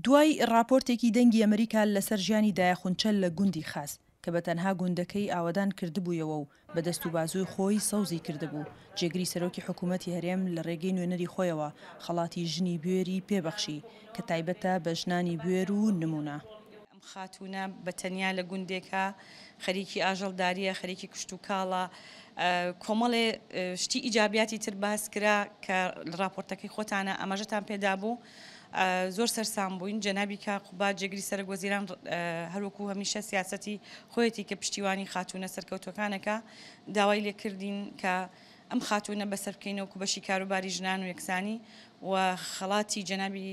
دوای ڕاپۆرتێکی دەنگی ئەمریکا لەسەر ژیانی دایە خونچە لە گوندی خاس، کە بە تەنها گوندەکەی ئاوەدان کردبوویەوە و بە دەست و بازووی خۆی سەوزی کردبوو، جێگری سەرۆکی حکوومەتی هەرێم لە ڕێگەی نوێنەری خۆیەوە خەڵاتی ژنی بوێری پێ بەخشی، کە تایبەتە بە ژنانی بوێر و نموونە. ئەم خاتوونە بە تەنیا لە گوندێکە، خەریکی ئاژەڵدارییە، خەریکی کشتوکاڵە، کۆمەڵێ شتی ئیجابیاتی تر باس کرا کە لە ڕاپۆرتەکەی خۆتانە ئاماژەتان پێدابوو. زۆر سەرسام بووین. جەنابی کاک قوباد جێگری سەرەک وەزیران هەروەکو هەمیشە سیاسەتی خۆیەتی کە پشتیوانی خاتوونە سەرکەوتووەکانەکە داوای لێکردین کە ئەم خاتوونە بەسەر بکەینەوە وەکو بەشی کاروباری ژنان و یەکسانی و خەڵاتی جەنابی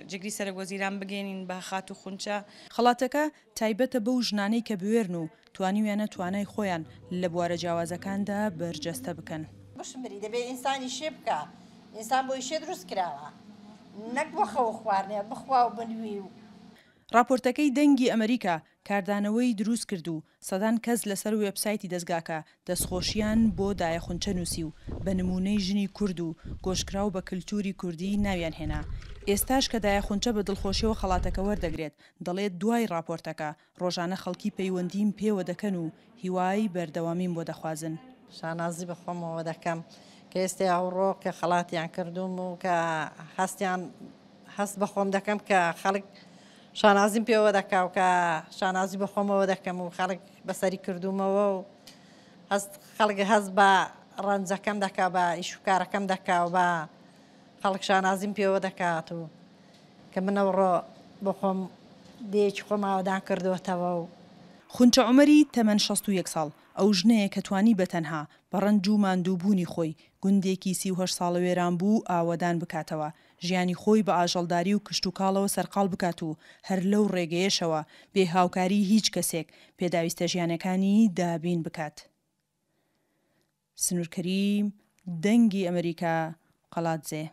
جێگری سەرەک وەزیران بگەیەنین بە خاتوو خونچە. خەڵاتەکە تایبەتە بەو ژنانەی کە بوێرن و توانیویانە توانای خۆیان لە بوارە جیاوازەکاندا بەرجەستە بکەن. بشمری دەبێ ئینسان ئیشێ بکا ئینسان بۆ ئیشێ دروست کراوە نەک بۆ خەو خواردنێ بخوا و بنوی و. ڕاپۆرتەکەی دەنگی ئەمریکا کاردانەوەی دروست کرد و سەدان کەس لەسەر وێبسایتی دەزگاکە دەستخۆشیان بۆ دایە خونچە نووسی و بە نموونەی ژنی کورد و گۆشکراو بە کلتوری کوردی ناویان هێنا. ئێستاش کە دایە خونچە بە دڵخۆشیەوە خەڵاتەکە وەردەگرێت، دەڵێت دوای ڕاپۆرتەکە ڕۆژانە خەڵکی پەیوەندیم پێوە دەکەن و هیوای بەردەوامیم بۆ دەخوازن. شانازی بە خۆمەوە دەکەم کە ئێستێ ئەوڕۆ کە خەڵاتیان کردووم و کە هەستیان هەست بە خۆم دەکەم کە خەڵک شانازیم پێوە دەکا و کە شانازی بە خۆمەوە دەکەم و خەڵک بەسەری کردوومەوە و هەست خەڵک هەست بە ڕەنجەکەم دەکا بە ئیش و کارەکەم دەکا و بە خەڵک شانازیم پێوە دەکات و کە من ئەوڕۆ بۆ خۆم دێیەکی خۆم ئاوەدان کردووەتەوە و. خونچە عومەری تەمەن 61 ساڵ، ئەو ژنەیە کە توانی بە تەنها، بە ڕەنج و ماندووبوونی خۆی، گوندێکی 38 ساڵە وێرانبوو ئاوەدان بکاتەوە، ژیانی خۆی بە ئاژەڵداری و کشتوکاڵەوە سەرقاڵ بکات و هەر لەو ڕێگەیەشەوە بێ هاوکاریی هیچ کەسێک، پێداویستە ژیانەکانی دابین بکات. سنوور کەریم، دەنگی ئەمەریکا، قەڵادزێ.